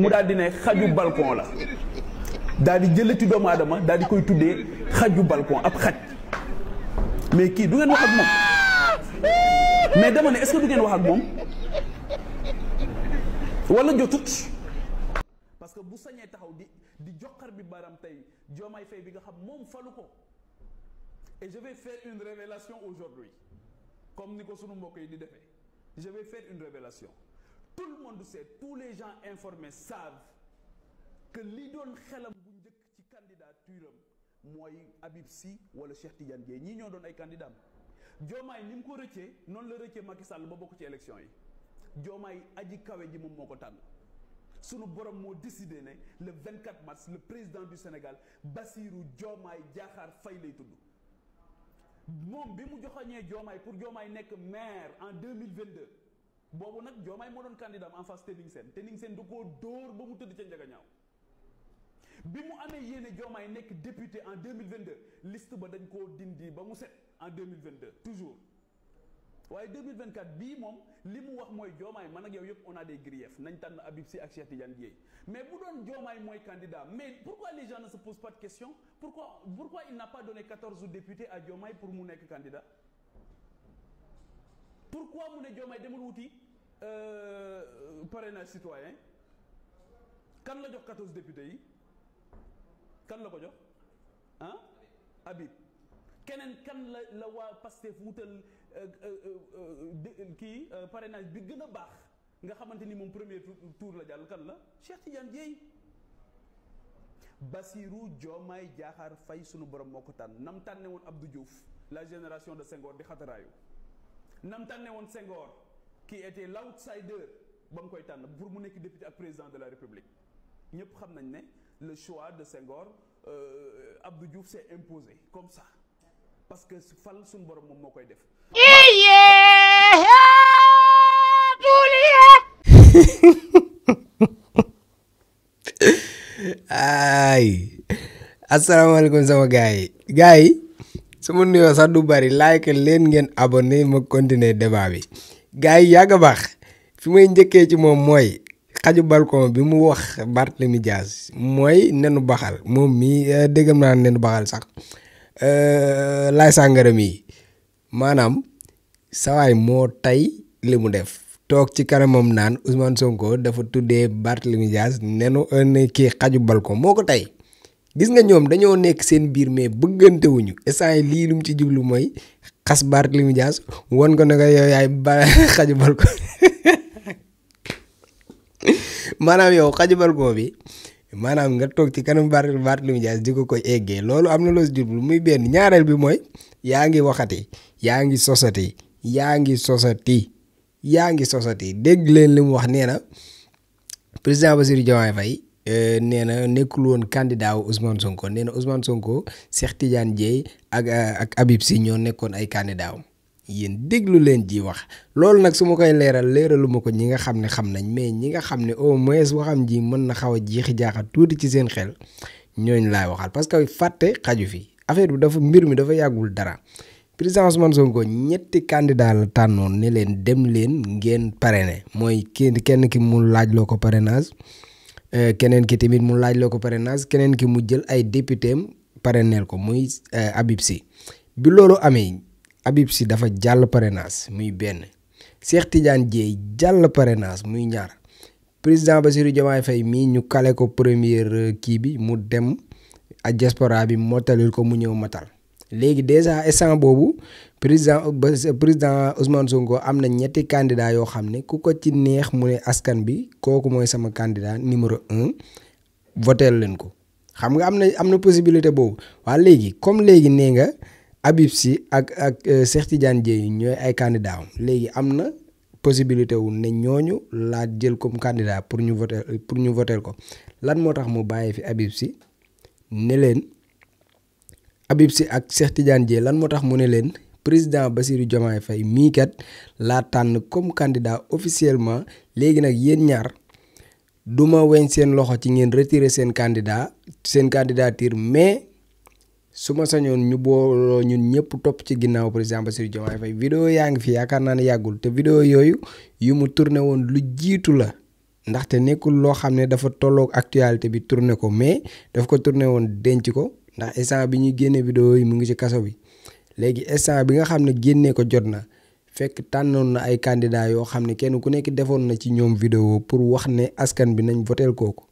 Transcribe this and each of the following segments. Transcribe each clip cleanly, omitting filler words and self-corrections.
mu daal di ne xaju balcon la daal di jëlati doomu aadama daal di koy tuddee xaju balcon ab xaj mais kii du ngeen wax ak moom mais dama ne est-ce que du ngeen wax ak moom wala jotut parce que bu sañee taxaw di joxar bi baram tey Diomaye Faye bi nga xam moom falu ko et je vais faire une révélation aujourd'hui comme ni ko sunu mbokk yi di defee je vais faire une révélation tout le monde sait tous les gens informés savent que li doon xelam bu njëkk ci candidature am mooy Habib Sy wala Cheikh Tidiane Dièye ñii ñoo doon ay candidats Diomaye ni mu ko rëccee noonu la rëccee Macky Sall ba bokk ci élection yi Diomaye aji kawe ji moom moo ko tànn sunu borom moo décidé ne le 24 mars le président du Sénégal Bassirou Diomaye Diakhar Faye lay tudd moom bi mu joxañee Diomaye pour Diomaye nekk maire en 2022 boobu nag Diomaye moo doon candidat en face Tening Sène du ko dóor ba mu tëdd ca njagañaaw bi mu amee yéene Diomaye nekk député en 2022 liste ba dañ koo dindi ba mu set en 2022 toujours waaye 2024 bii moom li mu wax mooy Diomaye man ak yow yëpp on a des griefs nañ tànn Habib Sy ak Cheikh Tidiane Dièye mais bu doon Diomaye mooy candidat mais pourquoi les gens ne se posent pas de questions pourquoi il n'a pas donné 14 députés à Diomaye pour mu nekk candidat pourquoi mu ne Diomaye demul wuti parrainage citoyen kan la jox 14 députés yi kan la ko jox ah Habib keneen kan la waa Pastef wutal kii parrainage bi gën a baax nga xamante ni moom premier tour la jàll kan la Cheikh Tidiane Dièye Bassirou Diomaye Diakhar Faye sunu borom moo ko tànn nam tànne woon Abdou Diouf la génération de Senghor di xataraayu nam tànne woon Senghor qui était l'outsider ba mu koy tànn pour mu nekk député ak président de la République ñëpp xam nañ ne le choix de Senghor Abdou Diouf s'est imposé comme ça parce que fal suñu borom moom moo koy def. ay asalaamaaleykum sama gars yi sama nuyoo sax du bari like leen ngeen abonné ma continuer débat bi gars yi yàgg a baax fi may njëkkee ci moom mooy xaju balcon bi mu wax Barthélémy Dias mooy nenu baxal moom mi déggam naa nenu baxal sax laay sàngaram yi maanaam sawaay moo tay li mu def toog ci kanamam naan Ousmane Sonko dafa tuddee Barthélémy Dias nenu kii xaju balcon moo ko tay gis nga ñoom dañoo nekk seen biir mais bëggante wuñu instant yi lii lu mu ci jublu mooy xas Barthélémy Dias won ko ne ko yow yaay xaju balcon maanaam yow xaju balcon bi maanaam nga toog ci kanam Barthélémy Dias di ko koy eggee loolu am na loo si jublu muy benn ñaareel bi mooy yaa ngi waxati yaa ngi sosati dégg leen li mu wax nee na président Bassirou Diomaye Faye nee na nekkul woon candidat wu Ousmane Sonko nee na Ousmane Sonko Cheikh Tidiane Dièye ak Habib Sy ñoo nekkoon ay candidat wu yéen déglu leen ji wax loolu nag su ma koy leeralu ma ko ñi nga xam ne xam nañ mais ñi nga xam ne au moins waxam ji mën na xaw a jeexi jaaxal tuuti ci seen xel ñooñ laay waxal parce que fàtte xaju fi affaire bi mbir mi dafa yàggul dara président Ousmane Sonko ñetti candidat la tànnoon ne leen dem leen ngeen parrainé mooy kenn ki mu laaj loo ko parrainage keneen ki tamit mu laaj loo ko parrainage keneen ki mu jël ay député am parrainel ko muy Habib Sy bi loolu amee Habib Sy dafa jàll parrainage muy benn Cheikh Tidiane Dièye jàll parrainage muy ñaar président Bassirou Diomaye Faye mii ñu kale ko première kii bi mu dem a diaspora bi mottalil ko mu ñëw matal léegi déjà instant boobu président Ousmane Sonko am na ñetti candidat yoo xam ne ku ko ci neex mu ne askan bi kooku mooy sama candidat numéro 1 votel leen ko xam nga am na possibilité boobu waa léegi comme léegi nee nga Habib Sy ak Cheikh Tidiane Dièye ñooy ay candidat léegi am na possibilité wu ne ñooñu laa jël comme candidat pour ñu voter ko lan moo tax mu bàyyi fi Habib Sy ne leen Habib Sy ak Cheikh Tidiane Dièye lan moo tax mu ne leen président Bassirou Diomaye Faye mii kat laa tànn comme candidat officiellement léegi nag yéen ñaar duma weñ seen loxo ci ngeen retirer seen candidature mais su ma sañoon ñu booloo ñun ñëpp topp ci ginnaaw président Bassirou Diomaye Faye vidéo yaa ngi fi yaakaar naa ne yàggul te vidéo yooyu yu mu tourné woon lu jiitu la ndaxte nekkul loo xam ne dafa tolloog actualité bi tourné ko mais daf ko tourné woon denc ko ndax instant bi ñuy génne vidéo yi mu ngi ci kaso bi léegi instant bi nga xam ne génnee ko jot na fekk tànnoon na ay candidats yoo xam ne kenn ku nekk defoon na ci ñoom vidéo pour wax ne askan bi nañ voteel kooku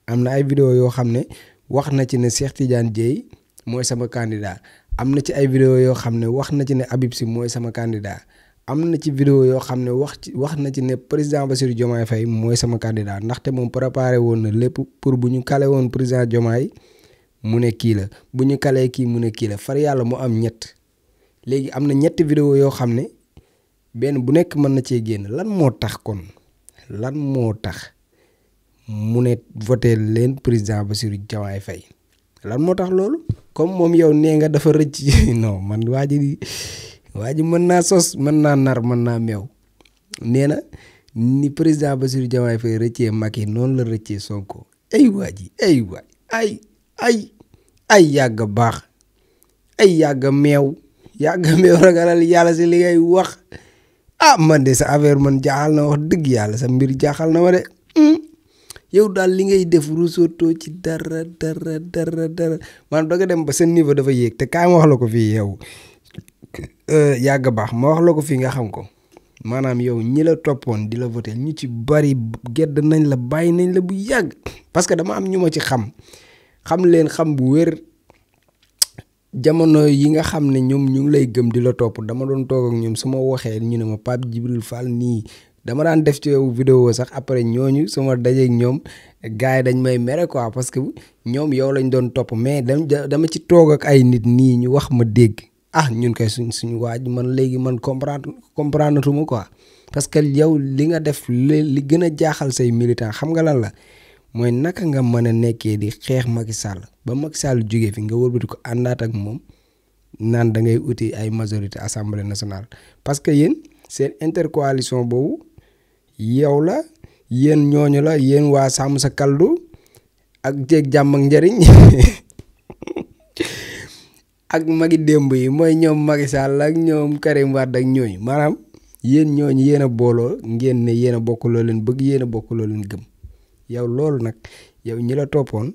am na ay vidéo yoo xam ne wax na ci ne Cheikh Tidiane Dièye mooy sama candidat am na ci ay vidéo yoo xam ne wax na ci ne Habib Sy mooy sama candidat am na ci vidéo yoo xam ne wax na ci ne président Bassirou Diomaye Faye mooy sama candidat ndaxte moom préparé woon na lépp pour bu ñu kale woon président Diomaye mu ne kii la bu ñu kalee kii mu ne kii la far yàlla mu am ñett léegi am na ñetti vidéo yoo xam ne benn bu nekk mën na cee génn lan moo tax kon lan moo tax mu ne voté leen président Bassirou Diomaye Faye lan moo tax loolu comme moom yow nee nga dafa rëcc non man waa ji mën naa sos mën naa nar mën naa meew nee na ni président Bassirou Diomaye Faye rëccee Macky noonu la rëccee Sonko ay waa ji ay waay ay yàgg baax ay yàgg meew ragalal yàlla si li ngay wax man de sa affaire man jaaxal na wax dëgg yàlla sa mbir jaaxal na ma de yow daal li ngay def ruusotoo ci dara maanaam da nga dem ba sa niveau dafa yéeg te kaay ma wax la ko fii yow yàgg baax ma wax la ko fii nga xam ko maanaam yow ñi la toppoon di la voté ñu ci bari gedd nañ la bàyyi nañ la bu yàgg parce que dama am ñu ma ci xam leen xam bu wér jamono yi nga xam ne ñoom ñu ngi lay gëm di la topp dama doon toog ak ñoom su ma waxee ñu ne ma Pape Djibril Fall nii dama daan def ci yow vidéo sax après ñooñu suma dajeeg ñoom gars yi dañ may mere quoi parce que ñoom yow lañ doon topp mais dama ci toog ak ay nit nii ñu wax ma dégg ñun koy suñu waaj man léegi man comprendre tuma quoi parce que yow li nga def li gën a jaaxal say militant xam nga lan la mooy naka nga mën a nekkee di xeex Macky Sall ba Macky Sall jógee fi nga wëlbati ko àndaat ak moom naan da ngay uti ay majorité assemblée nationale parce que yéen seen intercoalition boobu yow la yéen ñooñu la yéen waa sàmm sa kaldu ak jeeg jàmm ak njariñ ak magi démb yi mooy ñoom Macky Sall ak ñoom Karim Wade ak ñooñu maanaam yéen ñooñu yéen a booloo ngeen ne yéen a bokk loo leen bëgg yéen a bokk loo leen gëm yow loolu nag yow ñi la toppoon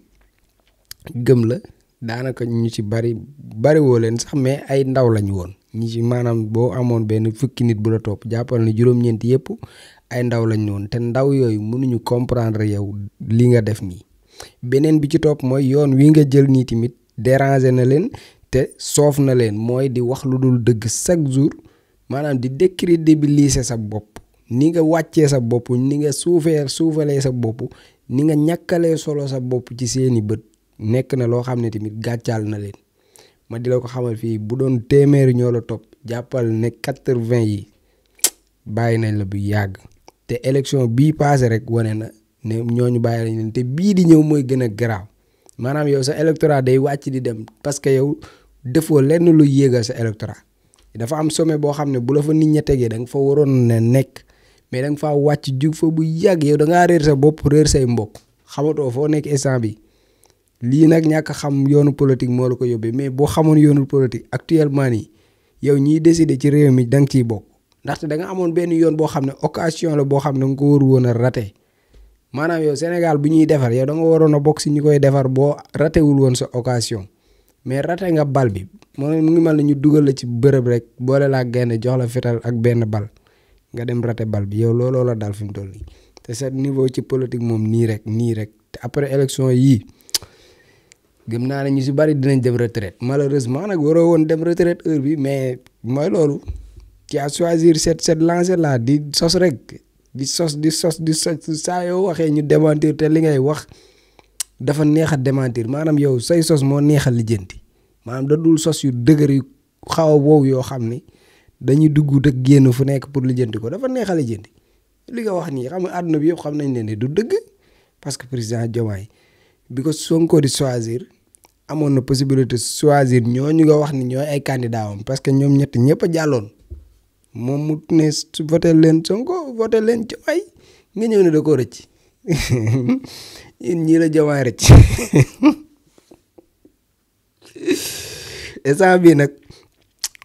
gëm la daanaka ñu ci bari woo leen sax mais ay ndaw lañ woon ñi ci maanaam boo amoon benn fukki nit bu la topp jàppal ne juróom-ñeent yëpp ay ndaw lañ woon te ndaw yooyu mënuñu comprendre yow li nga def nii beneen bi ci topp mooy yoon wi nga jël nii tamit déranger na leen te soof na leen mooy di wax lu dul dëgg chaque jour maanaam di décrédibiliser sa bopp ni nga wàccee sa bopp ni nga suufalee sa bopp ni nga ñàkkalee solo sa bopp ci seeni bët nekk na loo xam ne tamit gàccaal na leen ma di la ko xamal fii bu doon téeméeri ñoo la topp jàppal ne 80 yi bàyyi nañ la bu yàgg te élection bii passé rek wane na ne ñooñu bàyyi nañ leen te bii di ñëw mooy gën a garaaw maanaam yow sa électorat day wàcc di dem parce que yow defoo lenn lu yéegal sa électorat dafa am sommet boo xam ne bu la fa nit ña tegee da nga fa waroon ne nekk mais da nga faa wàcc jug fa bu yàgg yow da ngaa réer sa bopp réer say mbokk xamatoo foo nekk instant bi lii nag ñàkk xam yoonu politique moo la ko yóbbee mais boo xamoon yoonu politique actuellement nii yow ñiy décider ci réew mi da nga ciy bokk ndaxte da nga amoon benn yoon boo xam ne occasion la boo xam ne nga ko war woon a raté maanaam yow Sénégal bu ñuy defar yow da nga waroon a bokk si ñu koy defar boo ratéwul woon sa occasion mais raté nga bal bi mu ngi mel ne ñu dugal la ci bërëb rek boole laa gaynde jox la fital ak benn bal nga dem raté bal bi yow looloo la daal fi mu toll nii te sa niveau ci politique moom nii rek te après élection yii gëm naa ne ñu si bari dinañ dem retraite malheureusement nag waroo woon dem retraite heure bi mais mooy loolu ci à choisir cette lancée là di sos rek di sos saa yoo waxee ñu démentir te li ngay wax dafa neex a démentir maanaam yow say sos moo neex a lijjanti maanaam da dul sos yu dëgër yu xaw a wow yoo xam ne dañuy dugg ak génn fu nekk pour lijjanti ko dafa neex a lijjanti li nga wax nii xam nga àdduna bi yëpp xam nañ ne du dëgg parce que président Diomaye bi ko Sonko di choisir amoon na possibilité choisir ñooñu nga wax ni ñooy ay candidat am parce que ñoom ñett ñëpp a jàlloon moom mu ne voté leen Sonko voté leen Diomaye nga ñëw ne da koo rëcc ñii la Diomaye rëcc instant bii nag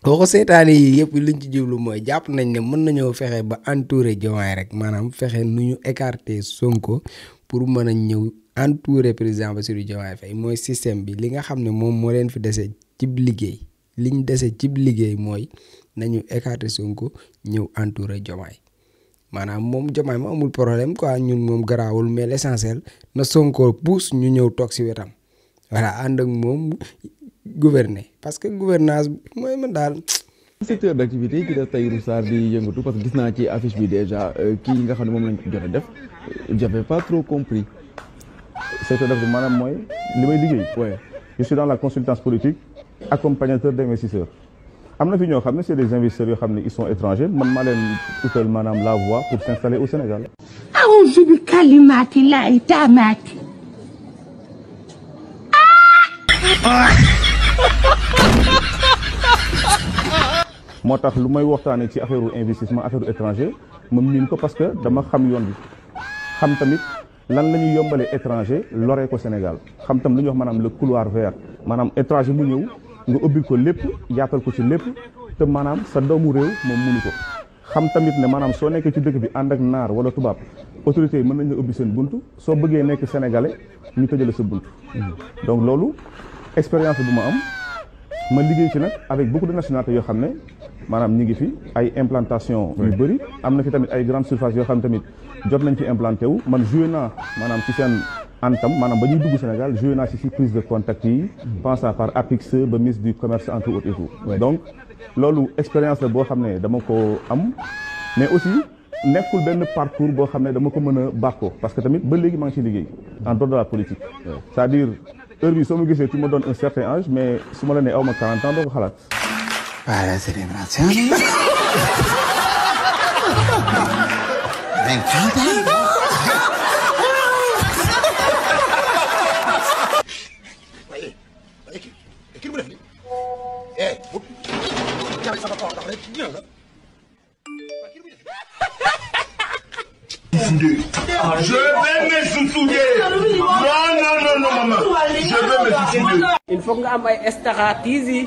waxu seetaan yi yëpp liñ ci jublu mooy jàpp nañ ne mën nañoo fexe ba entourer Diomaye rek maanaam fexe nu ñu écarter Sonko pour mën a ñëw entourer président Bassirou Diomaye Faye mooy système bi li nga xam ne moom moo leen fi dese cib liggéey liñ dese cib liggéey mooy nañu écarter Sonko ñëw entourer Diomaye maanaam moom Diomaye ma amul problème quoi ñun moom garaawul mais l'essentiel na Sonko pousse ñu ñëw toog si wetam voilà ànd ak moom gouverner parce que gouvernance mooy man daal. secteur d'activité yi ki def Tahirou Sarr di yëngatu parce que gis naa ci affiche bi déjà kii nga xam ne moom lañ ko jot a def j'avais pas trop compris. secteur d'activité maanaam mooy li may liggéey. ouais je suis dans la consultance politique accompagnateur d'investisseurs. am na fi ñoo xam ne c'est des investisseurs yoo xam ne ils sont étrangers man maa leen utal maanaam la voie pour s'installer au Sénégal. a'uuzu bi kalimaatillaahi taammaati. moo tax lu may waxtaanee ci affaire investissement affaire étranger ma miin ko parce que dama xam yoon bi xam tamit lan la ñuy yombalee étranger loree ko Sénégal xam tam lu ñuy wax maanaam le couloir vert maanaam étranger mu ñëw nga ubbil ko lépp yaatal ko ci lépp te maanaam sa doomu réew moom mënu ko xam tamit ne maanaam soo nekkee ci dëkk bi ànd ak naar wala tubaab autorités yi mën nañ la ubbi seen buntu soo bëggee nekk sénégalais ñu tëjale sa buntu. donc loolu expérience bu ma am ma liggéey ci nag avec beaucoup de nationalités yoo xam ne maanaam ñi ngi fi ay implantation yu bëri am na fi tamit ay grandes surfaces yoo xam ne tamit jot nañ fi implanté wu man joué naa maanaam ci seen antam maanaam ba ñuy dugg Sénégal joué naa ci prise de contact yi passant par APIX ba ministre du commerce entre autres et tout donc loolu expérience la boo xam ne dama ko am mais aussi nekkul benn parcours boo xam ne dama ko mën a bàkkoo parce que tamit ba léegi maa ngi ci liggéey en dehors de la politique c'est-à-dire heure bi soo ma gisee tu me donnes un certain âge mais su ma la nee aw ma 40 ans doo ko xalaat. Para celebración. Me encanta. Oye, ¿qué número es? Ya me estaba acordando de mierda. Je vais me soucier. Non, maman. Je vais me soucier. Il faut nga am ay stratégie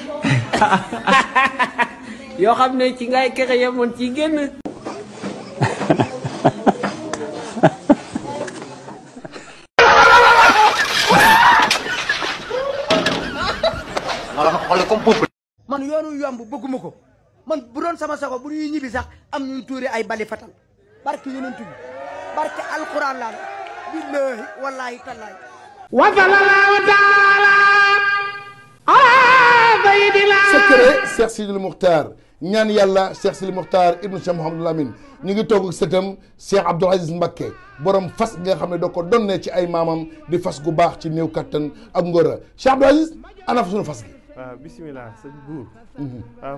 yoo xam ne ci ngay kere yemoon ci génn. man yoonu yomb bëgguma ko man bu doon sama sago bu ñuy ñibbi sax am ñuy tuuri ay bali fatal barke yonent bi barke alquran laa billahi wallahi tallahi wa sallallahu taala ala sayyidina secret Cheikh Sidil Mukhtar ñaan yàlla Cheikh Sidil Mukhtar ibnu Cheikh Mouhamadou Lamine ñu ngi toog ak sëtam Cheikh Abdoul Aziz Mbacké borom fas nga xam ne da ko donnee ci ay maamam di fas gu baax ci néew kattan ak ngóora Cheikh Abdoul Aziz ana fa sunu fas gi. waaw bisimilah sëñ buur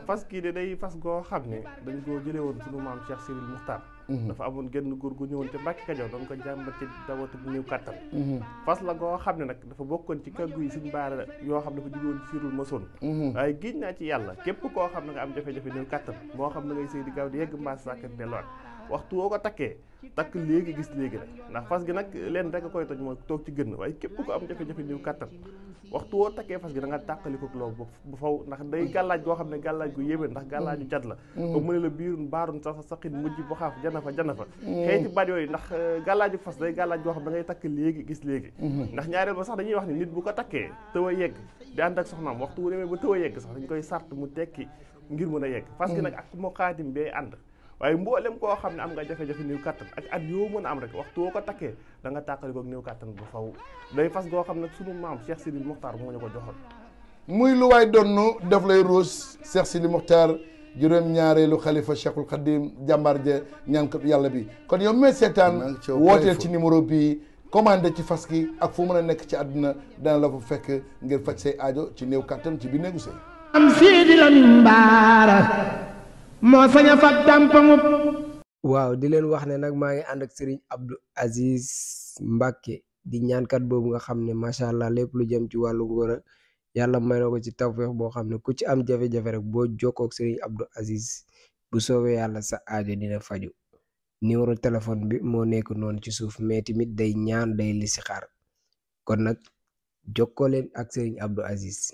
fas kii de day fas goo xam ne dañ koo jëlee woon sunu maam Cheikh Sidil Mukhtar dafa amoon genn góor gu ñëwoon ca Mbàkke Kajoor doon ko jàmbat ci dawatu bu néew kattan fas la goo xam ne nag dafa bokkoon ci kàggu yi suñ baara yoo xam dafa jóge woon ci firul masoon waaye giñ naa ci yàlla képp koo xam ne nga am jafe-jafe néew kattan moo xam ne ngay sëy di gaaw di yegg mbaas sàkkat delluwaat waxtu woo ko takkee takk léegi gis léegi rek ndax fas gi nag leen rek a koy toj mooy toog ci gën waaye képp ko am jafe-jafe néew kattan waxtu woo takkee fas gi da nga tàqaliko loolu bu faw ndax day gàllaaj goo xam ne gàllaaj gu yéeme ndax gàllaaju cat la ba mu ne la biirun baarun sa saqin mujj bu xaaf jana fa xëy ci baat yooyu ndax gàllaaju fas day gàllaaj goo xam da ngay takk léegi gis léegi ndax ñaareel ba sax dañuy wax ni nit bu ko takkee tëw a yegg di ànd ak soxnaam waxtu wu demee ba tëw a yegg sax dañ koy sart mu tekki ngir mën a yegg fas gi nag ak moo xaatim bee ànd waaye mboolem koo xam ne am nga jafe-jafe néew kattan ak at yoo mën a am rek waxtu woo ko takkee da nga tàqali ko néew kattan bu faw day fas goo xam ne sunu maam Cheikh Sidil Mukhtar moo ñu ko joxoon muy lu waay donnu def lay ruus Cheikh Sidil Mukhtar juróom-ñaareelu xalifa Cheikhul Khadim jàmbaar ja ñaankatu yàlla bi kon yow mee seetaan wooteel ci numéro bii commandé ci fas gi ak fu mën a nekk ci àdduna dana la fa fekk ngir faj say aajo ci néew kattan ci bi néegu sëy am Sidi Lamine Bara moo sañ a fat dàmpaŋub. waaw di leen wax ne nag maa ngi ànd ak Serigne Abdou Aziz Mbacké di ñaankat boobu nga xam ne macha allah lépp lu jëm ci wàllu ngóora yàlla may na ko ci tawfeex boo xam ne ku ci am jafe-jafe rek boo jokkoo ak Serigne Abdou Aziz bu soobee yàlla sa aajo dina faju numéro téléphone bi moo nekk noonu ci suuf mais tamit day ñaan day listixaar kon nag jokkoo leen ak Serigne Abdou Aziz.